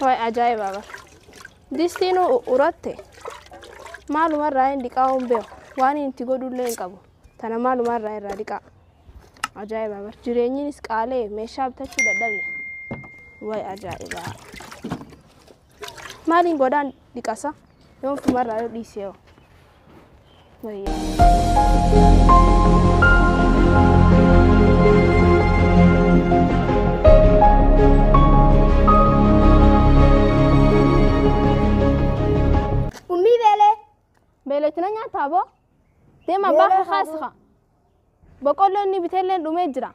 Waay ajaa'iba bara. Distiin uratte maalumarraa hin dhiqaa hin beeku. Waan itti godhullee hin qabu. Tana maalumarraa irraa dhiqaa. Ajaa'iba bara. Jireenyinis qaalee meeshaa bitachuu dadhabne. Waay ajaa'iba. Maaliin godhaan dhiqasa? Yoon fumarraa yoo dhiisee hoo? Wayyaa. Ummii beelee. Beeletina nyaataa boo? Deema abbaa Beelee kaasika. Boqqolloo inni biteellee dhumee jira.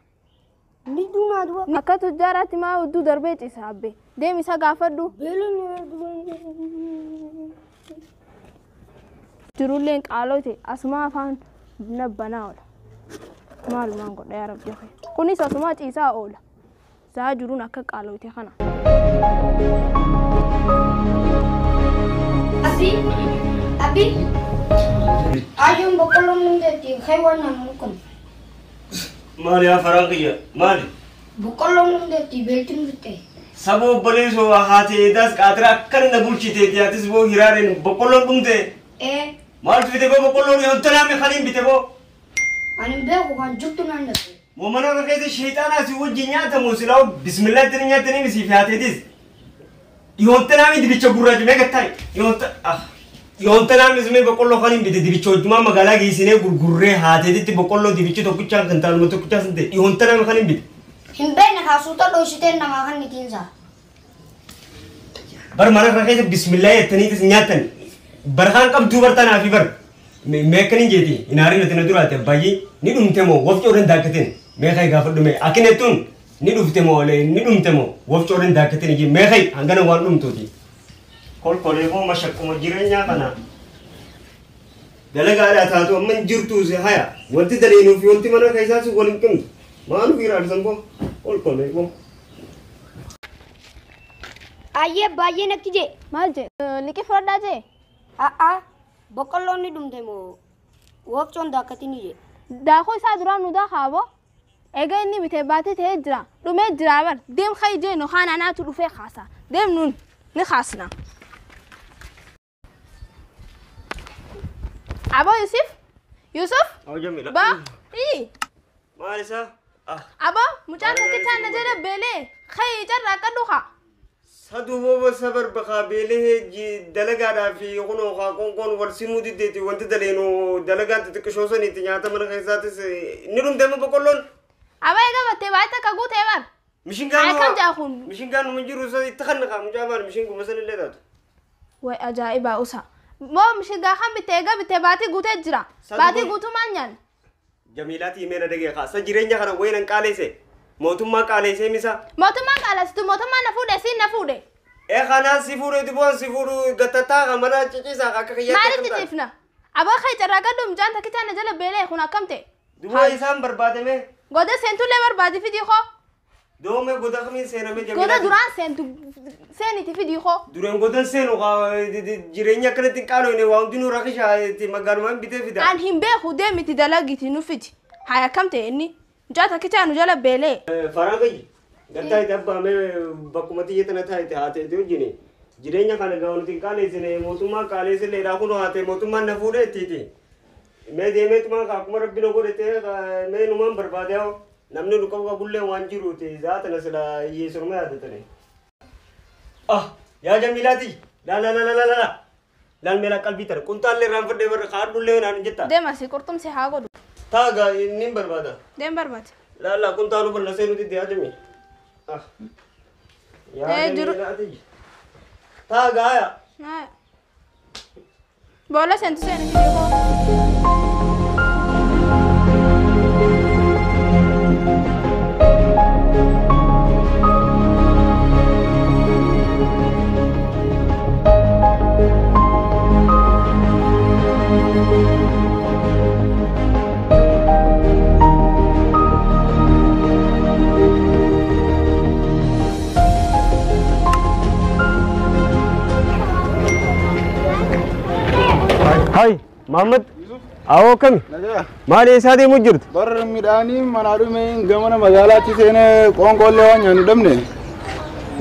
Ni duunaa du'a. Akka tujjaaraatti maa hudduu darbee ciisa abbee. Deemi isa gaafadhu. Beelee Jirulleen qaalote asuma afaan nabbanaa oola. Maalumaan godha yaa rabbi kee. Kunis asuma ciisaa oola. Saa jiruun akka qaalote kana. Abbi. Abbi. Ayyuun boqqolloon hundeetti haywaan naannoo kun. Maali yaa faraan kiyya? Maali? Boqqolloon hundeetti beeltiin bitte. Saba obboleessoo haatee daas qaatira akkana na bulchite atis boo hiraareen boqqolloon dhumte. Ee Maaltu bite boo boqqolloon yontanaame kaniin bite boo? ani hin beeku kan jirtu naan dhabe. Moo mana irra keessa sheexaanaa si wajjin nyaatamu silaa bismillaatti ni nyaatanii misiif haateetis. Yoontanaame dibicha gurraacha mee gattaa'e? Yoontanaame simee boqqolloo kaniin bite dibicha hojjumaa magaalaa geessinee gurgurree haateetitti boqqolloo dibichi tokkichaan kan taaluma tokkichaa sun ta'e yoontanaame kaniin bite. Hin beekne kaasuuta dhoositee namaa kan nitiinsa. Bar mana irra keessa bismillaa jettaniitis nyaatan. Barkaan qabduu bartanaa fi bar. Meekan jeeti inaariin ati na duraate baay'ee ni dhumte moo wafcoodhan daakkateen meeqay gaafadhu mee akkinettuun ni dhufte moo ni dhumte moo wafcoodhan daakkateen ijji meeqay hangana waan dhumtuuti. Kolkolee moo mashaqquma jireenyaa kana. Dalagaadhaa taatu amma hin jirtu si haya wanti daleenuu fi wanti mana keessaa si wal hin qindu maanu fi raadsan boo kolkolee boo. Ayyee baay'ee natti jee. Maal jee? Liqii fudhadhaa jee? A'a boqqolloon ni dhumte moo wafcoon daakkatiin jee. Daakuu isaa duraan nu daakaa boo? Egaa inni bitee baatee ta'ee jira. Dhumee jira bar. Deem kayi jee nu kaan anaatu dhufee kaasa. Deem nuun ni kaasna. Aboo Yusuf? Yusuf? Jamila. Ba? Ii. Maal isaa? Aboo mucaan tokkichaan na jedhe beelee. Kayi carraa qadhu kaa. Saduu sabar bakaa beelee dalagaadhaa fi kunoo kaa qoonqoon wal simuu diddeeti wanti daleenu dalagaan xixiqqishoo saniitti nyaata mana keessaatis ni dhumte amma boqqolloon. Aboo egaa battee baay'ee takka guutee bar. Mishingaan Akkam jaa kun? Mishingaan numa jiru itti kanna kaa mucaa maal mishinguma sanillee taatu. Way ajaa'ibaa usa. Moo mishingaa kan bittee egaa bittee baatii guutee jira. Baatii guutuu maal nyaanna? Jamiilaati himee na dhagee kaa sa jireenya kana wayinan qaaleesse mootummaa qaaleessee misa. Mootummaan qaalessitu mootummaan na fuudhe siin na fuudhe. Ee kanaan si fuudhe diboon si fuudhu gattataa kan mana ciciisaa akka kiyyaatti Maaliif ciciifna? Aboo kee carraa gadhu mucaan takkichaa na jala beelee kun akkam ta'e? Duboo isaan barbaadame. Goda seentullee barbaadi fidii koo. Doome goda kamiin seename Goda Jamiilaati. duraan seentu seeniti fidii koo. Dureen godan seenu jireenya akkanatti hin qaaloine waa hundinuu rakishaa magaalumaan bitee fida. An hin beeku deemiti dalagiti nu fidi. Haa akkam ta'e inni? Mucaa takkichaa nu jala beelee. Faraan kiyyi gaddaa itti abbaamee bakkuma xiyya tana taa'ite haa ta'e wajjini jireenya kana gaa nuti hin qaaleessine mootummaan qaaleessilleedhaa kun haa ta'e mootummaan na fuudhee ittiiti. Mee deemeetumaan akkuma rabbi na godhate mee numaan barbaade hoo namni nu qabu qabullee waan jiruuti zaatana sila hiyyeessurma yaadatane. Ah yaa Jamiilaati laa laa laa laa laa laal meelaa qalbii tana quntaallee irraan fadhee barra kaadhullee naan hin jetta. Deema si qurxumsi haa godhu. Taagaa inni hin barbaada. Deem barbaade. Laa laa quntaaluu bal'asee nuti itti yaadame. Ah yaa Ee jiru. Jamiilaati taagaa yaa. Boolla seentu seeni fidii koo. Hai Muhammad awoo kami maali eessaa deemuu jirtu? Barri midhaanii manaa dhume gamana magaalaatti seenee qoonqoollee waan nyaannu dhabne.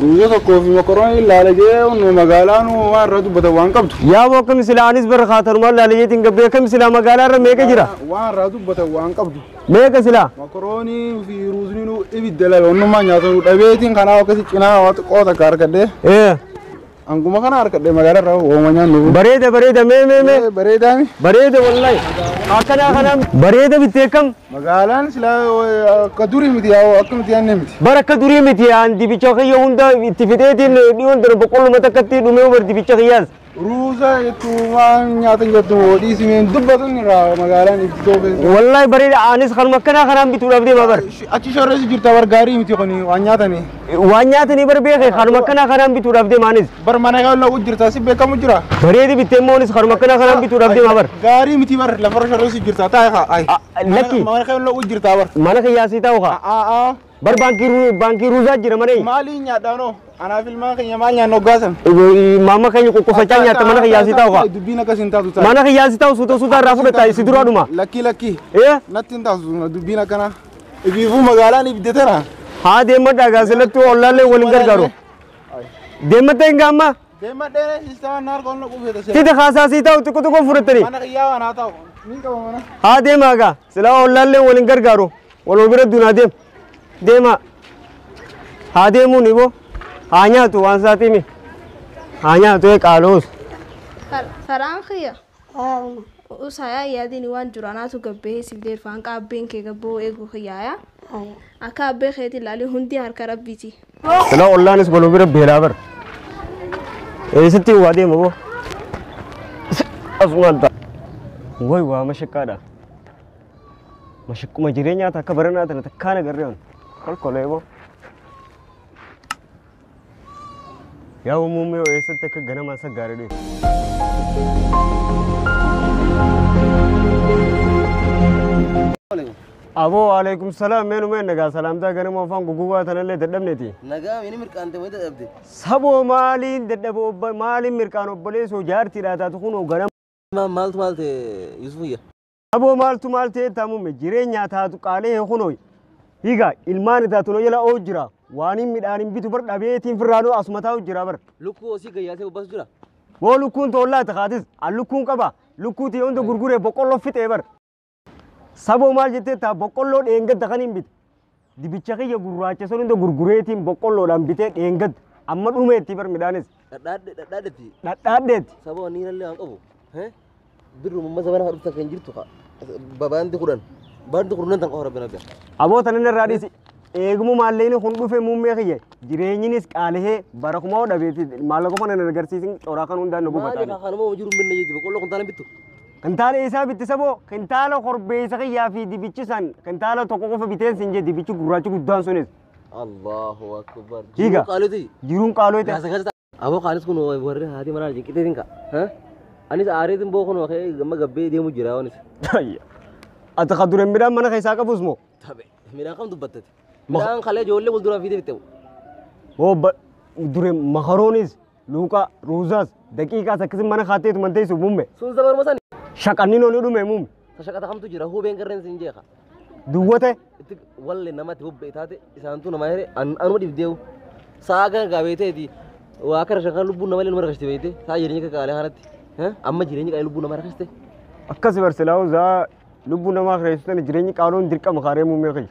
Ruuza tokkoo fi mokoroonii laalajee magaalaan waan irraa dubbatan waan qabdu. Yaa boo akkam silaa anis bara kaatanumaan laalajeetiin gabbee akkam silaa magaalaa irra meeqa jira? Waan irraa dubbatan waan qabdu. Meeqa silaa? Mokoroonii fi ruuzni nu ibidda lala onnummaa nyaatanu dhabeetiin kanaaf akkasi cinaa waa xiqqoo takka argadhee. Anguma kana argadhee magaalaa irraa ooma nyaannu. Bareeda bareeda mee mee mee. Bareedaami. Bareeda wallahi. Akkanaa kanaan bareeda bittee kam? Magaalaan silaa akka durii miti yaa akka nuti yaadne miti. Bara akka durii miti aan dibicha kiyya hunda itti fixeetiin dhiyoon dara boqqolluma takkatti dhumee bar dibicha kiyyaas. Ruuza jettu waan nyaatan jettu dhiisimeen dubbatun irraa magaalaan ibsitoo keessa. Wallahi bareeda anis kanuma akkanaa kanaan bituudhaaf deema bar. Achi shorreessi jirta bar gaarii miti kuni waan nyaatanii. Waan nyaatanii bar beekee kanuma akkanaa kanaan bituudhaaf deema anis. Bar mana kan lagu jirta si beekamu jira. Bareedi bittee immoo anis kanuma akkanaa kanaan bituudhaaf deema bar. Gaarii miti bar lafarra shorreessi jirta taa'e haa. Lakki. Mana kan lagu jirta bar. Mana kiyyaasii ta'u haa. Bar baankii ruuzaa jira mana. Maaliin nyaadhaanoo? Anaaf ilmaan keenya maal nyaannu hoggaasan? Maama keenya qoqqofachaa nyaatta mana kiyyaasii ta'u haa. Dubbiin akkas hin taatu ta'a. Mana kiyyaasii ta'u suuta suuta irraa fudhata si duraa dhuma. Lakki lakki. Natti hin taatu dubbiin akkana. Ibiifuu magaalaan ibidde tana. Haa deemadhaa gaasilatti ollaallee waliin gargaaru. Deemattee hin gaamma. Deemadhee siistama naar qoonna qufeeta. Tita kaasaasii ta'u xiqqoo xiqqoo fudhatanii. Mana kiyyaa waan haa ta'u. Niin qaba mana. Haa deemaa gaa silaa ollaallee waliin gargaaru. Waloo bira duunaa deem. Deemaa. Haa deemuun iboo. Haa nyaatu waan isaatiimi. Haa nyaatu qaaloos. Faraan kiyya. Usaayaa yaadini waan jiru anaatu gabbee siif deerfaan qaabbeen kee gabboo eeguu kiyyaaya. Akka abbee keetii ilaalee hundi harka rabbiiti. Silaa ollaanis waloo bira beelaa bara. Eessatti waa deema boo. Asumaan ta'a. Way waa mashaqqaadha. Mashaqquma jireenyaa takka baranaa tana takkaan agarree on. Kolkolee boo. Yaa muummee eessatti akka ganamaa isa gaarii dhufe. Aboo alaikum salaam meenu meen nagaa salaamtaa ganama afaan gugguwaa tanallee dadhabneeti. Nagaa meeni mirqaante wayita dadhabde. Saboo maaliin dadhabe maaliin mirqaan obboleessoo jaartiidhaa taatu kunoo ganama. Maaltu maal ta'e Yusufiyya? Saboo maaltu maal ta'e taamume jireenyaa taatu qaalee kunoo hiigaa ilmaan taatu noo jala oo jira waan hin midhaan hin bitu bar dhabeetiin firraanoo asuma taa'u jira bar. Lukkuu osii gayyaasee bobbasu jira. Boo lukkuun toollaata kaatis an lukkuun qaba lukkuuti hunda gurguree boqqolloo fixee bar. Saboo maal jettee taa boqqolloo dheengadda kan hin bite. Dibicha kiyya gurraacha sun hunda gurgureetiin boqqolloodhaan bitee dheengadda amma dhumeetti bar midhaanis. Dhadhaadheetti. Dhadhaadheetti. Saboo ni nallee waan qabu. Birruma zamana dhufta kan jirtu babaanti kudhan. Baanti kudhan tan qofa rabbi nabbi. Aboo tanan irraa dhiisi. Eegumuu maalleen kun dhufe muummee kiyya jireenyinis qaalihee bara kumaa dhabeeti maallaqa qofa nan agarsiisin coraa kan hundaan nu gubataa. Maali kanuma jiru minna jeeti boqqolloo kuntaala bittu. Kintaala isaa bitti saboo kintaala korbeessa kiyyaa fi dibichi san kintaala tokko qofa biteen sin jee dibichi gurraachi guddaan sunis. Allahu akbar. Hiiga. Jiruun qaaloo ta'e. Aboo qaalis kun warri haati manaa jinqiteetiin ka'a. Anis aareetiin boo kun gamma gabbee deemu jira anis. Ati ka dureen midhaan mana keessaa qabus moo? Tabe midhaan kam dubbattati? Midhaan kalee ijoollee fuulduraan fiitee fitte. Boo dureen makaroonis luuqaa ruuzaas daqiiqaas akkasii mana kaatteetu manteessu muumme. Sun zabaruma sani. Shaqanni nooni dhume muumme. Shaqata kamtu jira hubeen garreen sin jeeqa. Duwwate. Wallee namatti bobba'e taate isaantu nama here anuma dhibdeewu. Sa'a kana gaabeeteeti waa akkana shaqan lubbuun nama illee nama rakashte beekte sa'a jireenya qaalee kanatti. Amma jireenya qaalee lubbuu nama rakashte. Akkasi barsilaa'u zaa lubbuu namaa kireessitan jireenyi qaaloon dirqama kaaree muummee kiyya.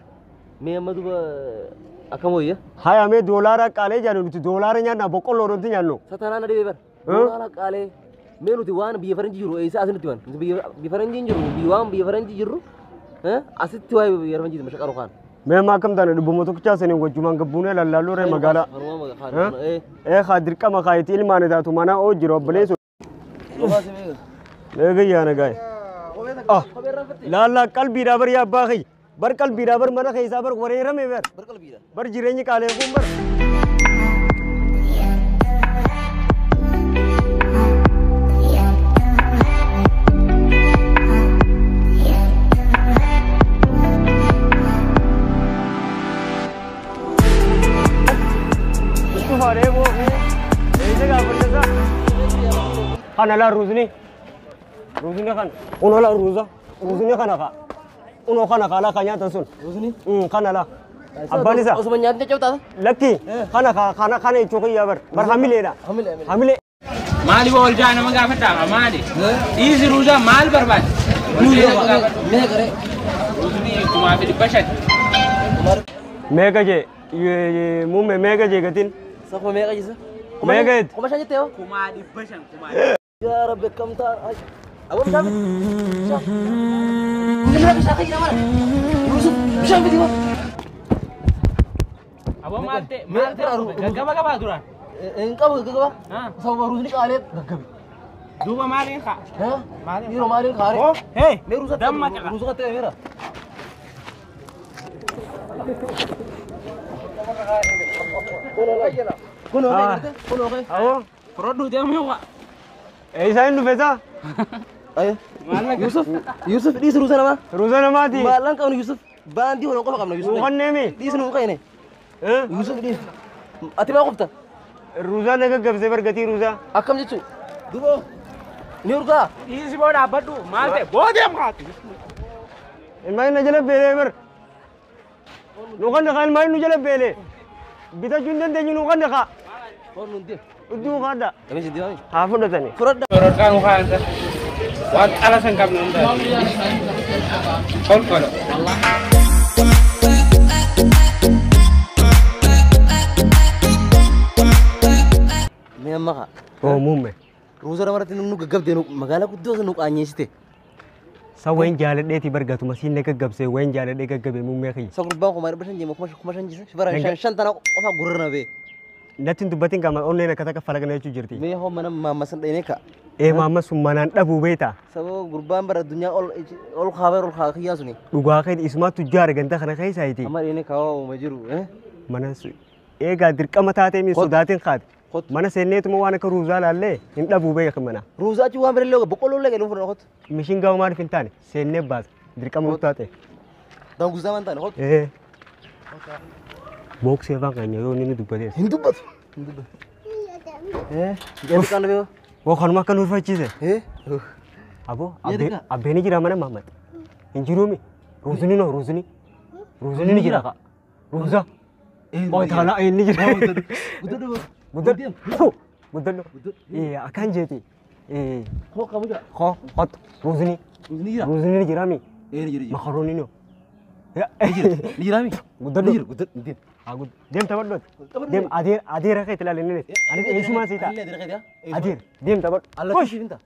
Mee amma duuba akkam wayya? Haya mee doolaara qaalee jaannu nuti doolaara nyaanna boqqolloo nuti nyaannu. Satanaa na dhibee bara. Doolaara qaalee mee nuti waan biyya faranjii jiru eessa asinitti waan biyya faranjii jiru waan biyya faranjii jirru asitti waa'ee biyya faranjii mashaqaru kaan. Mee amma akkam taane dhubbuma tokkichaa saniin wajjumaan gabbuunee lallaalloo ree magaalaa. Ee haa dirqama kaayitii ilmaan taatu mana oo jiru obboleessu. Eegayyaa nagaye. Laallaa qalbiidhaa bar yaa abbaa kiyya. Bar qalbiidhaa bar mana keessaa bar wareerame bar. Bar jireenyi qaalee kun bar. Kana la ruuzni. Ruuzni kan. Uno la ruuza. Ruuzni kana ka. Uno kana ka la ka nyaatan sun. Ruuzni? Kana la. Abbaan isaa. Osuma nyaatni caccabtaa? Lakki kana kana kana jechuu kiyyaa bar bar hamileedha. Hamilee. Maali wal jaa nama gaafadhaa maali? Dhiisi ruuzaa maal barbaade? Meeqa ree? Ruuzni 1500. Meeqa jee muummee meeqa jee gatiin? Safuma meeqa jisa? Meeqa jetti? 5000 jettee hoo? 500,000 kumaa. Yaa Rabbi akkam ta'a? Aboo bishaan fidi. Bishaan. Bishaan fidi mana. Yusuf bishaan fidi hoo. Aboo maal ta'e maal ta'e gaggaba qabaa duraan? Hin qabu gaggaba. Sababa ruuzni qaalee gaggabe. Duuba maaliin kaa? Yeroo maaliin kaaree? Hee! Mee ruuza Damma qaba. Ruuza qattee meera. Kun ookee garte? Kun ookee? Awoo. Fudhadhuu deemuu kaa. Eessaa hin dhufe isaa? Yusuf Yusuf dhiisi ruuza namaa. Ruuza namaati. Maallan qabnu Yusuf baandii holaan qofa qabna Yusuf. Ruuqanneemi. Dhiisi nu qayne. Yusuf dhiisi. Ati maa qofta? Ruuzaa na gaggabsee bargatii ruuzaa. Akkam jechuun? Duuba ni urgaa. Dhiisi boo dhaabbadhu maal ta'e boodeem kaatu. Ilmaan na jala beelee bar. Nu kan kaa ilmaan nu jala beelee. Bitachuu hin dandeenyu nu kan kaa. Hoon nun deem. Iddoo kaadha. Qabeessi deemami. Haa fudhatani. Fudhadha. Sadarkaa nu kaa'an waan xala san qabnu hunda. Kolkola. Mee amma kaa. Oo muummee. Ruuza namarratti nu gaggabdee magaalaa guddoo nu qaanyeessite. Sa wayin jaaladheeti bargatuma siin na gaggabsee wayin jaaladhee gaggabe muummee kiyya. Sa gurbaan 500 jeema 5000 jisa. Bara 5 tana qofa gurra na bee. Natti hin dubbatin qaama onneen akka takka falaqna jechuu jirti. Mee hoo mana maamma san dheenee ka. Ee maamma sun manaan dhabuu beektaa. Sababa gurbaan bara addunyaa ol ol kaabee ol kaa kiyyaa suni. Dhugaa keeti isumaa tujjaara ganda kana keessa iti. Amma dheenee kaawaa uuma jiru. Mana eegaa dirqama taatee mi sodaatiin kaate. Mana seenneetuma waan akka ruuzaa laallee hin dhabuu beeka mana. Ruuzaa achi waan birallee boqqolloo illee galuu fudhan qotu. Mishin gaa'u maaliif hin taane seennee baasa dirqama nutti taate. Daanguzaa waan taane qotu. Booksee afaan keenya yoo inni dubbatees. Hin dubbatu. Hin dubbatu. Jedhu kan beeku. Woo kanuma akka nuuf fachiise. Aboo abbeen jira mana Mahammad. Hin jiruumi. Ruuzni noo ruuzni. Ruuzni ni jira kaa. Ruuza. Oo taala inni jira. Guddadhu. Guddadhu. Guddadhu. Akkaan jeeti. Koo qabu jira. Koo hot ruuzni. Ruuzni jira. Ruuzni ni jiraami. Ni jira. Makarooni noo. Ni jiraami. Guddadhu. Ni jira guddadhu. Deem taphadhu. Deem adeer adeera kee ilaali inni. Anis eessumaan sii ta'a. Adeer deem taphadhu. Allatti siif hin ta'a.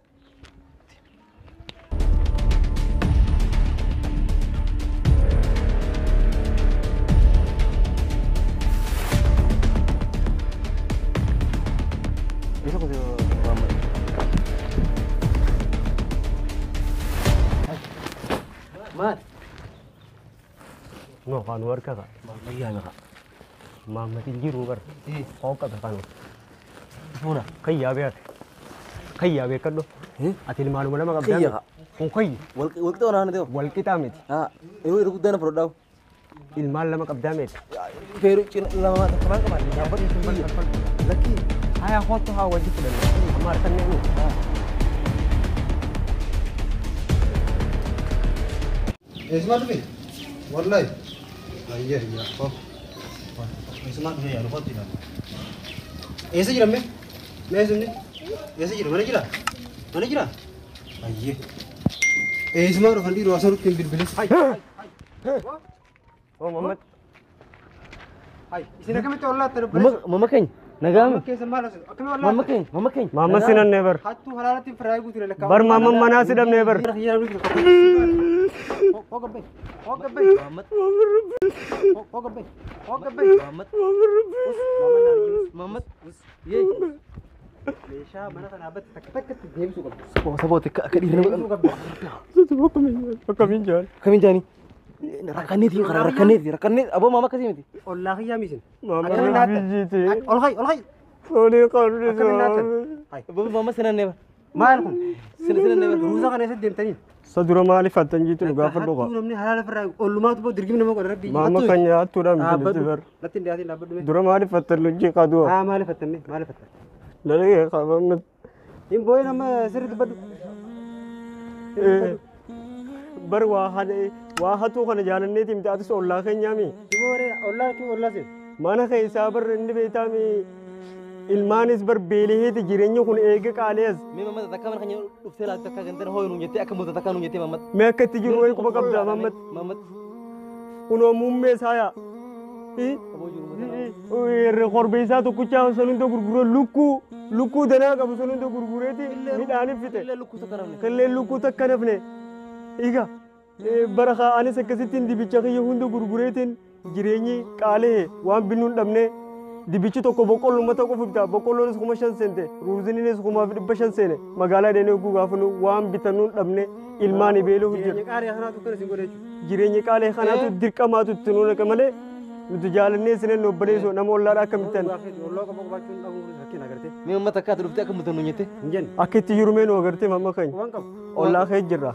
Eessa qote Muhammad? Maal? No kan warka ka. Maal yaa Muhammad hin jiru bar. Koo qabe kanu. Fuuna. Kayyaa beekate. Kayyaa beekadhu. Ati ilmaanuma lama qabdaa. Kayyaa. Kun kayyi. Walqixa waan ta'eef. Walqixaa miti. Yeroo yeroo guddaa na fudhadhaa. Ilmaan lama qabdaa miti. Feeruu cina lama takka maal qabaa? Dhaabbatu lakkii. Haya kootu haa wajji fudhanne. Amma harkanne nu. Eessumaa dhufe? Wallahi. Ayya ayya. Eessumaa dhufe yaa dhufaatti ilaala. Eessa jira mee? Mee eessumni? Eessa jira? Mana jira? Mana jira? Ayyee. Eessumaa dhufan dhiiroo asoo nutti hin bilbilis. Oo Muhammad. Isin akkamitti ollaatti dubbalee? Mama keenya nagaama. Keessa maal asii? Akkamitti ollaatti? Mama keenya mama keenya. Muhammad sinannee bar. Hattuu halaalatti firaayi guutuu lakkaa. Bar Muhammad manaa si dhabnee bar. Muhammad. Muhammad. Muhammad. Yee. Meeshaa mana kanaa batte takka takkatti deebisuu qabdu. Saboota akka dhiirri Deebisuu qabdu. Akkamiin jaal. Akkamiin jaanii? Rakkanneeti rakkanneeti rakkanneeti aboo maama akkasii miti. Ollaa kiyyaa miisin. Muhammad biyyiiti. Ol kayi ol kayi. Foolii qabdi. Akkamiin naattan? Aboo maama sinannee bara. Maal kun? Sinannee bara. Ruuza kana eessatti deemtanii? Sa dura maaliif hattan jiitu nu gaafa dhuga. Hattuu namni halaala firraa ollumaatu boo dirgimni nama godha rabbi. Maama kan nyaattuudhaan biqilti bar. Latti hin dhiyaatin dhaabbadhu mee. Dura maaliif hattan lujjii qaduu? Haa maaliif hattan mee maaliif hattan? Lalee qabamne. Hin boo'in amma sirriitti dubbadhu. Bar waa hatuu kana jaalanneeti miti atis ollaa keenyaami. Mana keessaa bar inni beekame ilmaanis bar beeleheeti jireenyi kun eega qaalees. Mee mamma takka mana keenya dhuftee laata takka gandana hooyi nuun jettee akka muuta takka nuun jettee mamma. Mee akka itti jiru wayi quba qabdaa mamma. Mamma. Kunoo muummee isaa Korbeessaa tokkichaa sun hunda gurguree lukkuu lukkuu danaa qabu sun hunda gurgureeti midhaaniif fixe. Killee lukkuu takka nafne. Egaa bara anis akkasittiin dibicha kiyya hunda gurgureetiin jireenyi qaalee waan binnu hin dhabne dibichi tokko boqqolluma tokko bita boqqolloonis 5,000 seente ruuziniinis 5,500 seene magaalaa deemnee hogguu gaafannu waan bitannu hin dhabne ilmaan beeluu jira. Jireenyi qaalee kanaatu dirqamaatu itti nuun akka malee nuti jaalannee isinen obboleessoo nama ollaadhaa akkamittan. Mee uummata akkaata dhuftee akka mutannu jette? Akka itti jiru mee nu agartee mamma keenya. Ollaa kee jirra.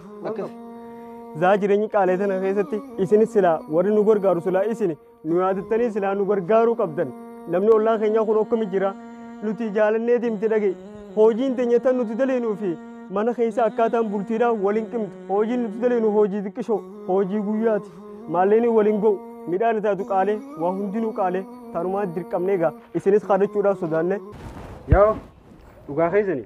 Zaa jireenyi qaalee tana keessatti isinis silaa warri nu gargaaru silaa isin nu yaadattanii silaa nu gargaaruu qabdan. Namni ollaa keenyaa kun akkami jira nuti jaalannee deemte dhagaye hojiin teenya tan nuti daleenuu fi mana keessa akkaataan bultiidhaan waliin qimtu hojiin nuti daleenu hojii xiqqishoo hojii guyyaati maalleen waliin ga'u midhaan taatu qaalee waa hundinuu qaalee tanumaa dirqamnee egaa isinis kadhachuudhaaf sodaanne. Yaa dhugaa keessani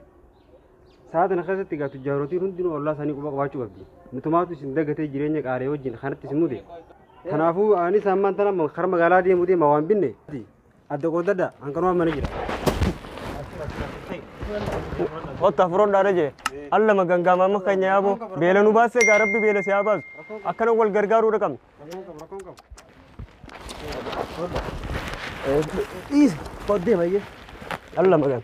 sa'a tana keessatti egaa tujjaarotiin hundinuu ollaa isaanii quba qabaachuu qabdi. Nutumaatu isin dagatee jireenya qaalee wajjin kanatti isin mude. Kanaafuu anis ammaan tana kara magaalaa deemuu deema waan binne. Adda qoodadha hanqanuma mana jira. Qotta furoodhaan jee allama gangaama amma keenya yaaboo beela nu baasee gaa rabbi beela si haa baasu akkana wal gargaaruu dhaqamne. Dhiisi qoddee baay'ee. Allama gan.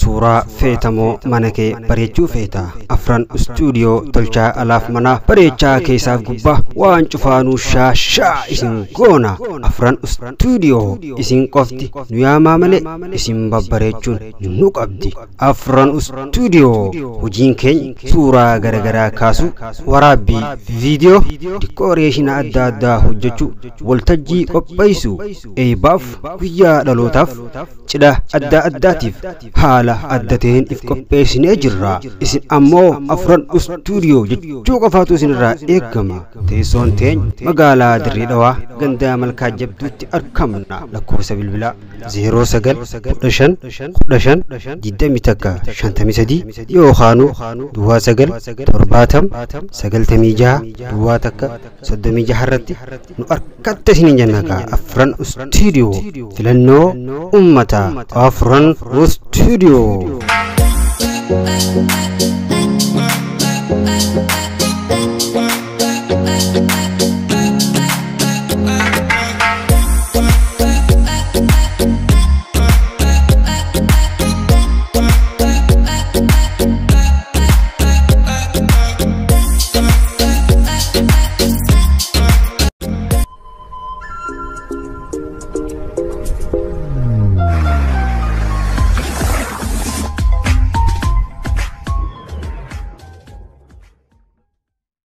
Suuraa feetamoo mana kee bareechuu feeta. Afran istuudiyoo tolchaa alaaf manaa bareechaa keessaaf gubbaa waan cufaanuu shaashaa isin goona. Afran istuudiyoo isin qofti nu yaamaa malee isin babbareechuun nu qabdi. Afran istuudiyoo hojiin keenya suuraa garaagaraa kaasuu, waraabbii viidiyoo, dikooreeshina adda addaa hojjechuu, waltajjii qopheessuu, eebbaaf, guyyaa dhalootaaf, cidha adda addaatiif haala adda ta'een if qopheessinee jirra. Isin ammoo afran istuudiyoo jechuu qofaatu isinirraa eegama. Teessoon teenya magaalaa Dirree Dhawaa gandaa Malkaa Jabduutti argamna. Lakkoofsa bilbilaa 09 15 15 21 53 yookaanuu 09 70 96 1 36 irratti nu argatta isiniin jenna kaa. Afran istuudiyoo filannoo uummataa. Afran istuudiyoo.